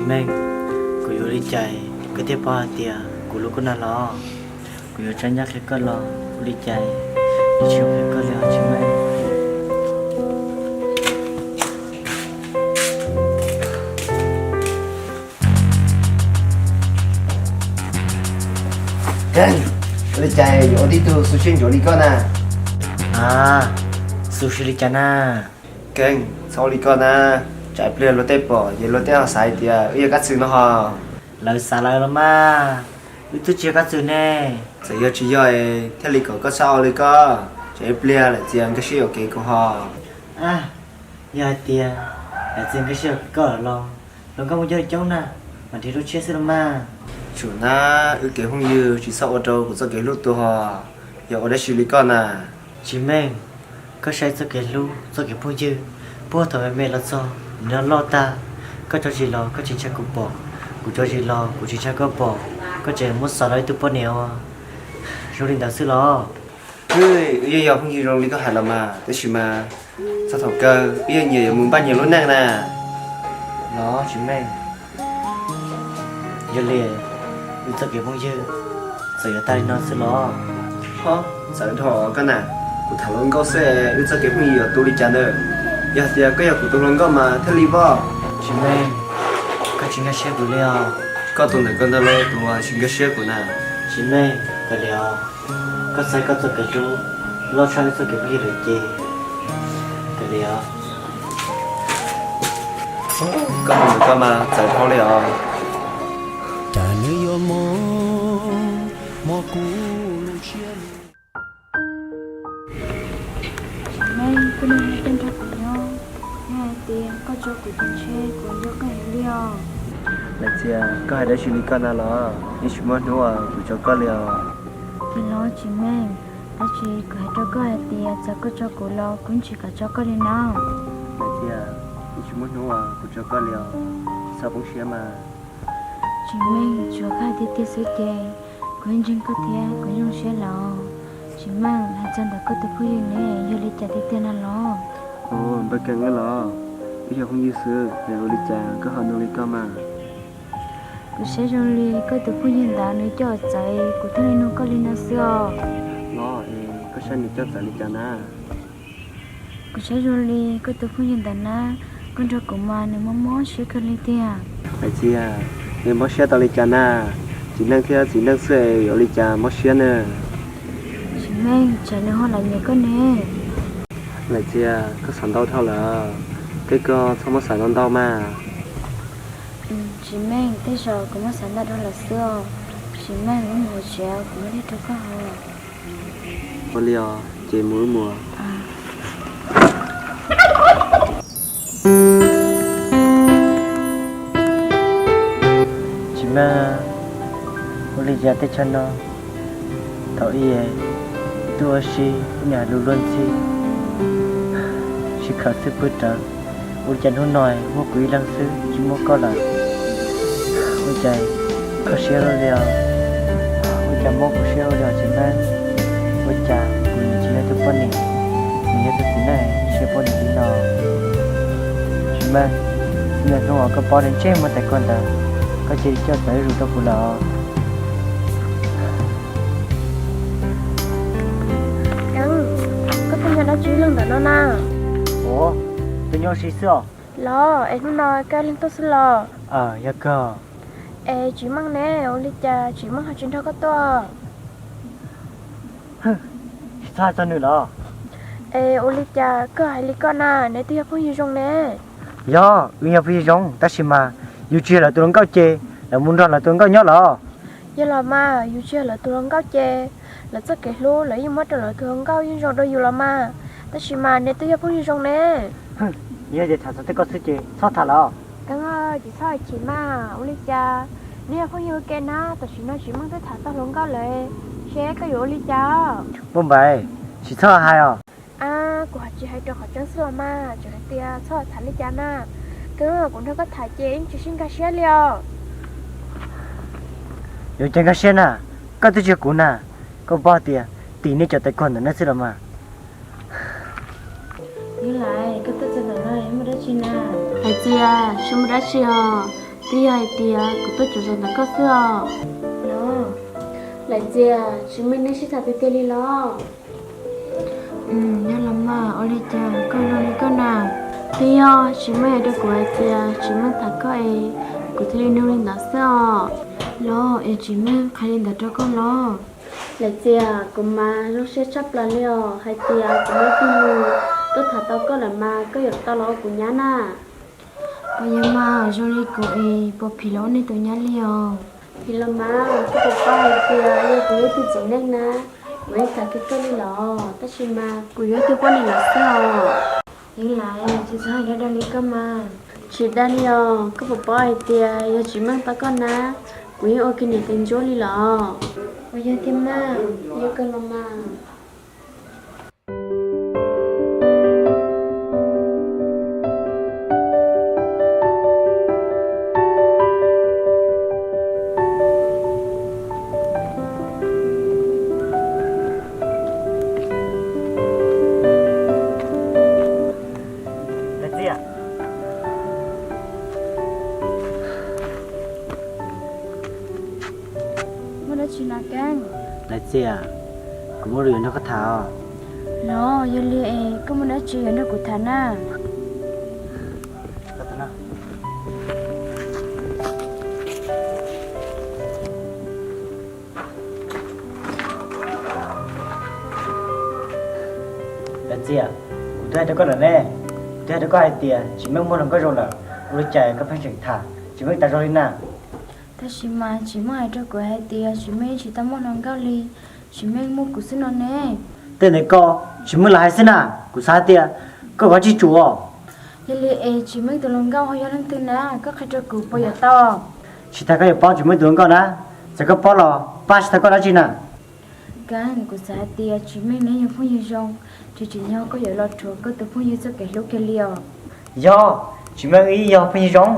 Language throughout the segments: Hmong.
Meej, kuv yuav ua li cas koj thiaj paub hais tias kuv hlub koj na los? Kuv yuav tsa nyab qhia koj los ua li cas, kuv tsis qhia koj li os Tsis Meej. Keej, ua li cas yuav ua tib tug xu siab ncuav li koj na? A, xu siab li cas na? Keej, txhob ua li koj na, tsam pliag luag tej pom ces luag tej ho xav hais tias wb yog kab txwm no ho. Lawv xav lawv los mas, wb twb tsis yog kab txwm ne. Txawm yog tsis yog es thiaj li kom koj txhob ua li koj, tsam ib pliag lawm txias nkag siab yuam kev kuv ho. A, yog hais tias lawv txias nkag siab yuam kev koj lawm los, hluas nkauj muaj coob li coob na, mam nrhiav dua tshiab xwb los mas. Tsum na, wb kev phooj ywg tsis txhob ua rau kuv txoj kev hlub tuag ho, yog ua dab tsi li koj na? Tsis Meej, koj saib txoj kev hlub txoj kev phooj ywg, puag thaum me me los txog nim no loj tag, koj tso zis los koj tsis ntshai kuv pom, kuv tso zis los kuv tsis ntshai koj pom, koj tseem muab xav los ib tug poj niam ua zoo li ntawd xwb los? Wb yeej yog phooj ywg zoo li koj hais los mas, tab sis mas txog thaum kawg wb yeej nyias yuav mus npaj nyias lub neej na. Los Tsis Meej, yog li wb txoj kev phooj ywg txawm yuav tag li no xwb los? Ho, txawv dhau koj na, kuv tham hluas nkauj xwb wb txoj kev phooj ywg yuav tu li cas na? Yog hais tias koj yog kuv tus hluas nkauj mas thiaj li pom. Tsis Meej, koj tsis nkag siab kuv li os. Koj tus ntawm koj ntag los tus tsis nkag siab kuv na. Tsis Meej, kav liam os, koj xaiv koj txoj kev hlub loj tshaj wb txoj kev phooj ywg lawm ces kav liam os. Koj tus ntawm koj mas txawv dhau li os. Cas nws yuav mob, mob kuv lub siab li. Tsis Meej, koj niag neeg tej nrog kuv nyob, yog hais tias koj tso kuv ces ntshe kuv yuav koj heev li os. Lawm txias, koj hais dab tsi li koj na los? Yeej tsis muaj hnub uas kuv tso koj li os. Tsis los Tsis Meej, tab sis kuv hais rau koj hais tias txawm koj tso kuv los kuv tsis kam tso koj li na. Lawm txias, yeej tsis muaj hnub uas kuv tso koj li os, txhob poob siab mas. Tsis Meej, tsuav koj hais tiag tiag xwb ces kuv yeej ntseeg koj thiab kuv yeej zoo siab lawm. Tsis Meej, hais txog ntawm koj tus phooj ywg ne, yog li cas tiag tiag na los? Ua, npawg Keej wb los? Wb yog phooj ywg xwb, es ua li cas koj ho nug li koj mas? Kuv saib zoo li koj tus phooj ywg ntawd nws coj txawv kuv thiaj li nug koj li no xwb os. Los es koj saib nws coj txawv li cas na? Kuv saib zoo li koj tus phooj ywg ntawd na, koj nrog kuv mas nws mob mob siab kawg li tiag. Lawm txias, nws mob siab tau li cas na? Txiv neej thiab txiv neej xwb yuav ua li cas mob siab na? Tsis Meej, tsam nws ho lam nyiam koj ne. Lawm txias, koj xav ntau dhau lawm, koj txhob muab xav ntau ntau mas. Tsis Meej, tej zaum kuv muab xav ntau dhau lawm xwb os. Tsis Meej, wb mus hauv tsev, kuv muab dej rau koj haus. Ua li os, ces mus wb mus. Tsis Meej, ua li cas tej tsam no thaum ub tuaj ua si wb niaj hais lus luag ntxhi, sib khawm xwb pw rawv, ua li cas hnub no muaj kuv ib leeg xwb tsis muaj koj lawm? Ua cas kho siab luaj li os? Ua cas mob kuv siab ua li os Tsis Meej? Ua cas kuv nim tsis yog tus poj niam, nim yog tus txiv neej siab poj niam li no? Tsis Meej, niaj hnub uas koj paub tias ntsej muag tais koj ntawd, koj cia li coj txawv zuj zus rau kuv lawm os. Keej, koj tuaj nyob dab tsi ib leeg ntawm no na? Ua, tuaj nyob ua si xwb os. Los es hnub no koj ib leeg tuaj xwb los? Aws, yog kawg. Es Tsis Meej ne, ua li cas Tsis Meej ho tsis nrog koj tuaj? Tsis txhob hais txog nws los. Es ua li cas koj hais li koj na, neb twb yog phooj ywg zoo ne. Yog, wb yog phooj ywg zoo, tab sis mas yus tsis yog lawv tus hluas nkauj ces lawv mus nrog lawv tus hluas nkauj nyob los? Yog los mas, yus tsis yog lawv tus hluas nkauj ces lawv txoj kev hlub lawv yeej muab rau lawv tus hluas nkauj yeej zoo dua yus los mas. Tab sis mas neb twb yog phooj ywg zoo ne. Yog tias tham txog tej koj xwb ces txhob tham lawm. Keej, tsis txhob hais chim mas, ua li cas neb yog phooj ywg ua ke na, tam sim no Tsis Meej twb tham tau hluas nkauj lawm, seb koj yuav ua li cas? Npauj Npaim, tsis txhob hais os. A, kuv ho tsis hais rau qhov tseeb xwb los mas, tseem hais tias txhob tham li cas na. Keej, kuv nrog koj tham ces yeej tsis sib nkag siab li os. Yuav cas nkag siab na, koj twb tsis yog kuv na, koj paub tias tim nej cov tais koj ntawm nej xwb los mas. Yog lawm, koj tuaj txog ntawm no muaj dab tsi na? Hais tias tsis muaj dab tsi os, Twb yog hais tias kuv tuaj tsom zog ntawm koj xwb os. Los, Lais Txias, Tsis Meej neb sib tham tiag tiag li los? Yog los mas, ua li cas koj zoo li koj na? Twb yog Tsis Meej hais rau kuv hais tias Tsis Meej tham koj es kuv thiaj li nug li ntawd xwb os. Los es Tsis Meej qhia li ntawd rau koj los? Lais Txias, kuv mas zoo siab tshaj plaws li os, hais tias kuv muaj ib tug nus tuaj tham tau koj lawm mas koj yuav tau los ua kuv nyab na. Puas yog mas, zoo li kuv es puas phim los ua nej tus nyab li os? Phim los mas, koj puas paub hais tias yog kuv yog ib tug txiv neej na, kuv yeej tham kiag koj li los, tab sis mas kuv yog ib tug poj niam lawm xwb os. Yeej Lais, tsis txhob hais dag dag li koj mas. Tsis dag li os, koj puas paub hais tias yog Tsis Meej tau koj na, kuv yeej ua kiag niam tais ntsuab li los? Puas yog tiag mas? Yog kawg los mas. Lais Txias, muaj dab tsi na Keeb? Lais Txias, kuv muaj lus yuav nrog koj tham os. Los yog li es koj muaj dab tsi yuav nrog kuv tham na? Lais Txias, kuv twb hais rau koj lawm ne, kuv twb hais rau koj hais tias Tsis Meej muaj hluas nkauj zoo lawm, ua li cas koj pheej tseem tham Tsis Meej tas zog li na? Tab sis mas Tsis Meej hais rau kuv hais tias Tsis Meej tsis tau muaj hluas nkauj li, Tsis Meej muaj kuv xwb no ne. Tej ntawd koj, Tsis Meej lam hais xwb na, kuv xav hais tias koj kov tsij tsum os. Yog li es Tsis Meej tus hluas nkauj ho yog leej twg na, koj qhia rau kuv puas yuav tau? Tsis tas koj yuav paub Tsis Meej tus hluas nkauj na, txawm koj paub los pab tsis tau koj dab tsi na. Keeb, kuv xav hais tias Tsis Meej neb yog phooj ywg zoo, tsis tsim nyog koj yuav los rhuav koj tus phooj ywg txoj kev hlub kiag li os. Yog, Tsis Meej wb yog phooj ywg zoo.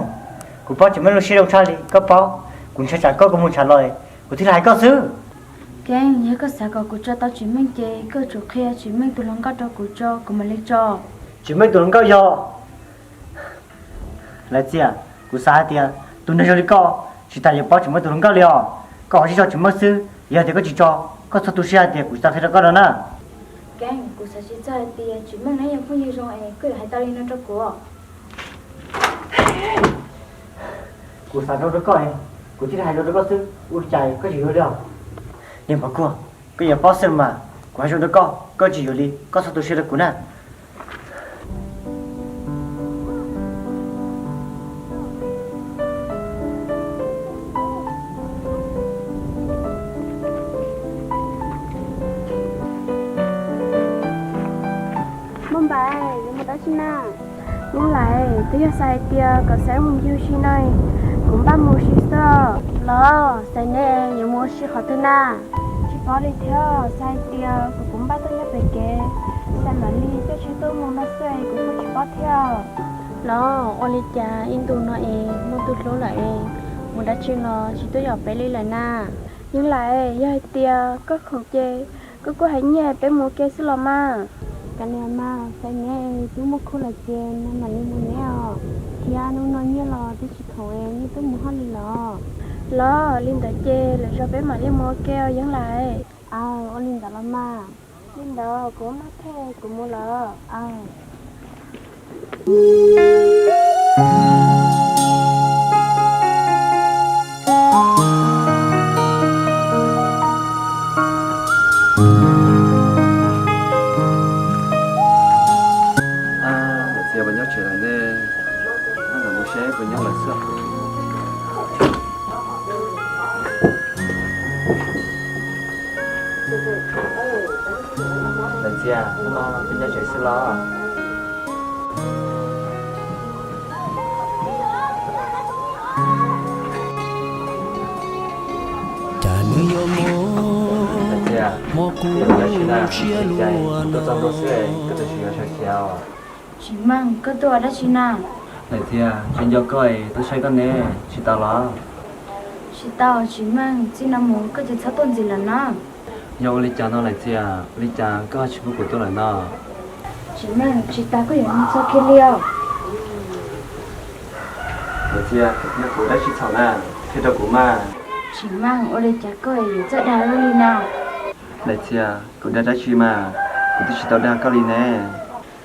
Kuv paub Tsis Meej lub siab zoo tshaj li, koj paub, kuv ntshaw tsam koj, kuv mus ntshav los, kuv thiaj li hais koj xwb. Keeb, yog koj xav kom kuv tso tau Tsis Meej ces koj tsum qhia Tsis Meej tus hluas nkauj rau kuv tso, kuv mam li tso. Tsis Meej tus hluas nkauj yog Lais Txias, kuv xav hais tias tus neeg zoo li koj tsis tas yuav paub Tsis Meej tus hluas nkauj li os. Koj ho sib tso Tsis Meej xwb, yog tias koj tsis tso, koj txhob tu siab hais tias kuv tsis tau qhia rau koj no na. Keeb, kuv xav tsis txog hais tias Tsis Meej neb yog phooj ywg zoo es koj yuav hais tau li no rau kuv. Kuv xav zoo rau koj, kuv thiaj li hais zoo rau koj xwb, ua li cas koj tsis yuav li os? Niag Mos Kuag, koj yuav paub xwb mas, kuv hais zoo rau koj, koj tsis yuav li, koj txhob tu siab rau kuv na. Muaj Npam, yuav mus dab tsi na? Yeej Lais, twb yog xav hais tias kom xaiv mus ncig ua si no, kuv npaj mus ua si xwb. Los xaiv ne, yuav mus ua si qhov twg na? Tsis paub li thiab, xav hais tias kom kuv npaj tuaj nyob pem kev, xav mam li caij tsheb tuaj mus no xwb es kuv kuj tsis paub thiab. Los ua li cas ib ntus no es muaj tus hlub lawm es mus dab tsi los tsis tuaj yaum peb li lawm na? Yeej Lais, yog hais tias koj khoom ces koj kuj hais nyiaj peb mus ua ke xwb los mas. Kav liam mas, xaiv ne, twb muaj khub lawm ces no mam li mus ne os. Thiab hnub no nyiaj los twb tsis khoom es nyiaj twb mus hauj li los. Los li ntawd ces lwm zaus peb mam li mus ua ke os Yeej Lais. Aw, ua li ntawd los mas. Li ntawd kuv maj them kuv mus lawm. Lais Txias, puas nyob tsev lawm ne? Lam mus saib puas nyob lawm xwb. Lais Txias, hnub no peb nyob tsev xwb los? Cas nws yuav mob, mob kuv siab luaj na. Tsis Meej, koj tuaj ua dab tsi na? Lais Txias, nco nco koj es tuaj saib koj ne, tsis tau los? Tsis tau, Tsis Meej, txij no mus koj ces txhob tuaj ntxiv lawm na. Yog ua li cas no Lais Txias, ua li cas koj tsis pub kuv tuaj lawm no? Tsis Meej, tsis tas koj yuav mus txog kiag li os. Lawv Txias, yog kuv dab tsi txhaum na, qhia rau kuv mas. Tsis Meej, ua li cas koj yuav txawj dag luaj li na? Lawv Txias, kuv dag dab tsi mas, kuv twb tsis tau dag koj li ne.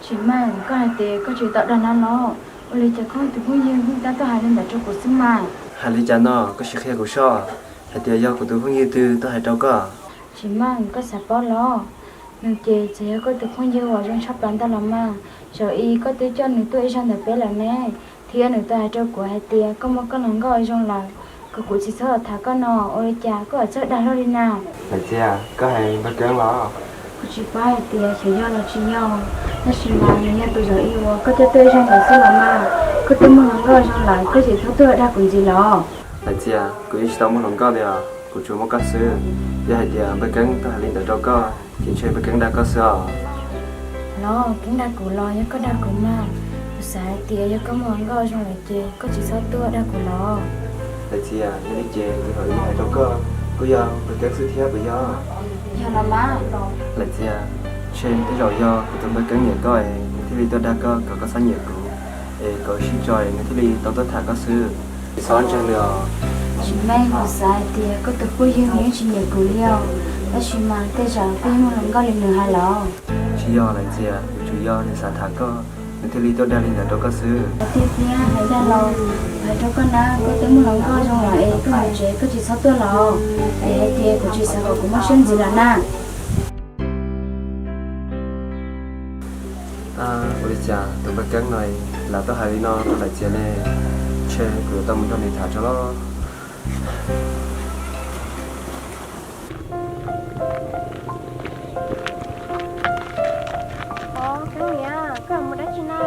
Tsis Meej, koj hais tias koj tsis tau dag no los? Ua li cas koj tus phooj ywg tab tuaj hais li ntawd rau kuv xwb mas? Hais li cas no, koj sim qhia kuv soj, hais tias yog kuv tus phooj ywg twg tuaj hais rau koj? Tsis Meej, koj xav paub los? Nws ces txawm yog koj tus phooj ywg uas zoo tshaj plaws ntag los mas. Zaum i koj twb coj nws tuaj ib zaug ntawm peb lawm ne, thiab nws tau hais rau kuv hais tias koj muaj koj hluas nkauj zoo lawm, kom kuv tsis txhob tham koj no. Ua li cas koj txawj dag luaj li na? Lawv Txias, koj hais Npawg Keeb los? Kuv tsis paub hais tias xyov yog los tsis yog, tab sis mas nws yog tus zaum i uas koj coj tuaj ib zaug ntawd xwb los mas. Koj twb muaj hluas nkauj zoo lawm, koj tsis txhob tuaj dag kuv ntxiv los? Lawv Txias, kuv yeej tsis tau muaj hluas nkauj li os, kuv tsuas muaj koj xwb. Yog hais tias Npawg Keeb tuaj hais li ntawd rau koj, ces ntshe Npawg Keeb dag koj xwb os. Los Keeb dag kuv los yog koj dag kuv mas? Kuv xav hais tias yog koj muaj hluas nkauj zoo lawm ces koj tsis txhob tuaj dag kuv los. Lawv Txias, yog li ces tus zaum i hais rau koj kuj yog Npawg Keeb xwb thiab puas yog? Yog los mas. Lawv Txias, ntshe tej zaum yog kuv tus Npawg Keeb nyiam koj es nws thiaj li tuaj dag koj kom koj txhob nyiam kuv, es kom wb sib tso es nws thiaj li tau tuaj tham koj xwb. Tsis txhob ntseeg li os. Tsis Meej, kuv xav hais tias koj tus phooj ywg nws yeej tsis nyiam kuv li os, tab sis mas tej zaum koj yeej muaj hluas nkauj li nws hais los? Tsis yog Lawv Txias, tsuas yog nws xav tham koj, nws thiaj li tuaj dag li ntawd rau koj xwb. Tiag tiag hais dag los? Kuv hais rau koj na, koj twb muaj hluas nkauj zoo lawm es koj mus tsev koj tsis txhob tuaj los, es hais tias kuv tsis xav kom kuv mob siab ntxiv lawm na. Ua li cas tus Npawg Keeb no lam tuaj hais li no rau Lawv Txias ne? Ntshe kuv yuav tau mus nrog nws tham tso los. Os, Keeb niam, koj mus dab tsi na?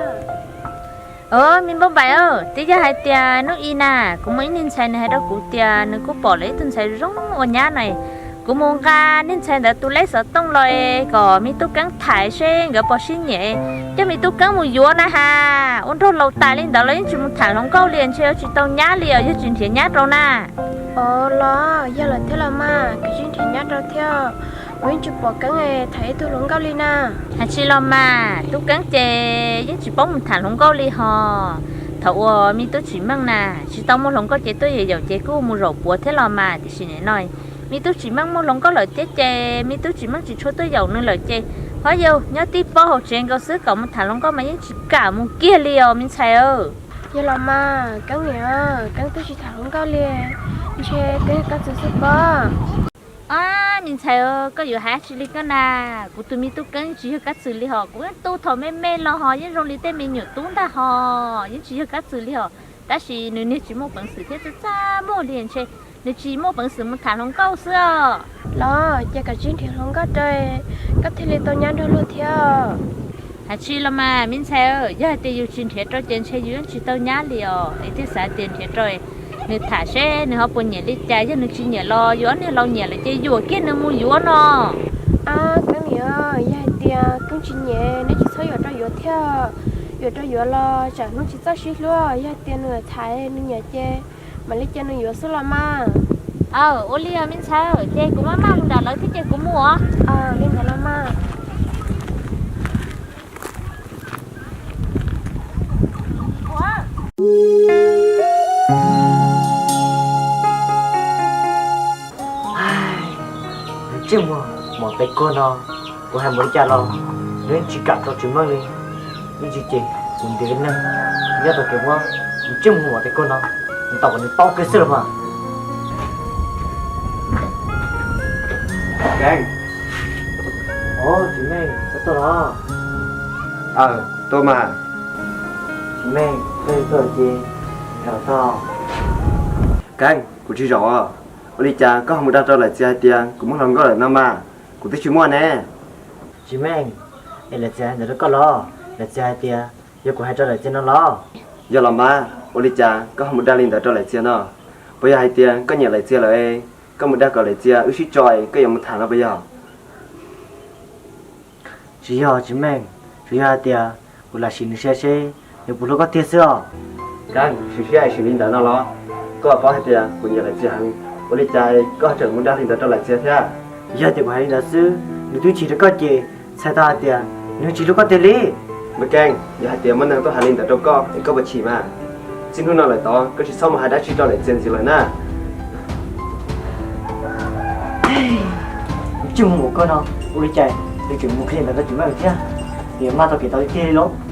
Os, me Npauj Npaim, twb yog hais tias hnub i na, kuv muaj ib niag ntxhais nws hais rau kuv tias nws kuj pom lawv ib tug ntxhais zoo ua nyab na. Kuv mus nqa niag ntxhais ntawd tus lej xov tooj los kom me tub Keeb tham seb nkawd puas sib nyiam, coj me tub Keeb mus yuav na has. Ua nraug laus tas li ntawd los yeej tsis mus tham hluas nkauj li, ntshe yuav tsis tau nyab li os, yog tsis nrhiav nyab rau na. Os los, yog lawm thiab los mas, kuv tsis nrhiav nyab rau thiab. Kuv yeej tsis pom Keeb tham ib tug hluas nkauj li na. Hais tsis los mas, tub Keeb ces yeej tsis paub mus tham hluas nkauj li hos. Thaum uas me tub Tsis Meej na tsis tau muaj hluas nkauj ces tuaj yaum yaum ces kuj mus zaum puav thiab los mas, tiam sis nim no me tub Tsis Meej muaj hluas nkauj lawm thiab ces me tub Tsis Meej tsis tshua tuaj yaum nws lawm ces, ho yog nyob tib pob hauv tsev nkaus xwb kom mus tham hluas nkauj mas yeej tsis kam mus kiag li os me ntxhais. Yog los mas, Keeb niam, Keeb twb tsis tham hluas nkauj li, ntshe Keeb yog kab txwv xwb pob. Ab, me ntxhais, koj yuav hais tsis li koj na. Kuv tus me tub Keeb tsis yog kab txwv li hos, kuv yeej tu thaum me me los hos yeej zoo li tej me nyuam tub ntag hos, yeej tsis yog kab txwv li hos. Tab sis nws niag tsis muaj peev xwm thiab, txaj txaj muag li, ntshe nws tsis muaj peev xwm mus tham hluas nkauj xwb os. Los ces koj tsis nrhiav hluas nkauj rau, koj thiaj li tau nyab nrog luag thiab. Hais tsis los mas me ntxhais, yog hais tias yus tsis nrhiav rau ces ntshe yus yeej tsis tau nyab li os. Es thiaj xav tias nrhiav rau nws tham seb nws ho puas nyiam li cas, yog nws tsis nyiam los yus ob niag laus nyiam lawm ces yuam kiag nws mus yuav no. Ab, Keeb niam, yog hais tias Keeb tsis nyiam neb tsis txhob yuav rau yuav thiab. Yuav rau yuav los tsam hnub tsis txawj sib hlub. Yog hais tias nws tham nws nyiam ces mam li cia nws yuav xwb los mas. Aw, ua li os me ntxhais, ces kuv maj mam mus nram lawv thiab ces kuv mus os. Li ntawd los mas. Nws tseem muaj mov tais kog no, kuv hais npaum li cas los nws yeej tsis kam tso Tsis Meej li. Ib ntsis ces kuv ntiav neeg nyob tau kev muab nws tseem muaj mov tais kog no, nws tau kom nws tau kiag xwb los mas. Keeb. Os, Tsis Meej, koj tuaj los? Aw, tuaj mas. Tsis Meej, koj tuaj ces zaum tau. Keeb, kuv tsis zaum os. Ua li cas koj ho mus dag rau Lawv Txias hais tias kuv muaj hluas nkauj lawm no mas? Kuv twb tsis muaj ne. Tsis Meej, es Lawv Txias hais ntawd rau koj los? Lawv Txias hais tias yog kuv hais rau Lawv Txias no los? Yog los mas, ua li cas koj ho mus dag li ntawd rau Lawv Txias no? Puas yog hais tias koj nyiam Lawv Txias lawm, koj mus dag kom Lawv Txias wb sib tso, koj yuav mus tham no puas yog? Tsis yog Tsis Meej, tsuas yog hais tias kuv lam sim nws siab seb nws puas hlub koj tiag xwb os. Keeb, sim siab es sim li ntawd no los? Koj paub hais tias kuv nyiam Lawv Txias heev, ua li cas koj tseem mus dag li ntawd rau Lawv Txias thiab? Yog tias kuv hais li ntawd xwb, nws twb chim rau koj ces txhais tau hais tias nws tsis hlub koj tiag li. Npawg Keeb, yog hais tias muaj neeg tuaj hais li ntawd rau koj es koj puas chim mas? Txij hnub no lawm tod koj tsis txhob mus hais dab tsi rau lawv txiav ntxiv lawm na. Tsis mus npaum koj no, ua li cas nws tseem mus qhia ntawd rau cov maj thiab? Nws yuav maj tau kev tau tiag li los?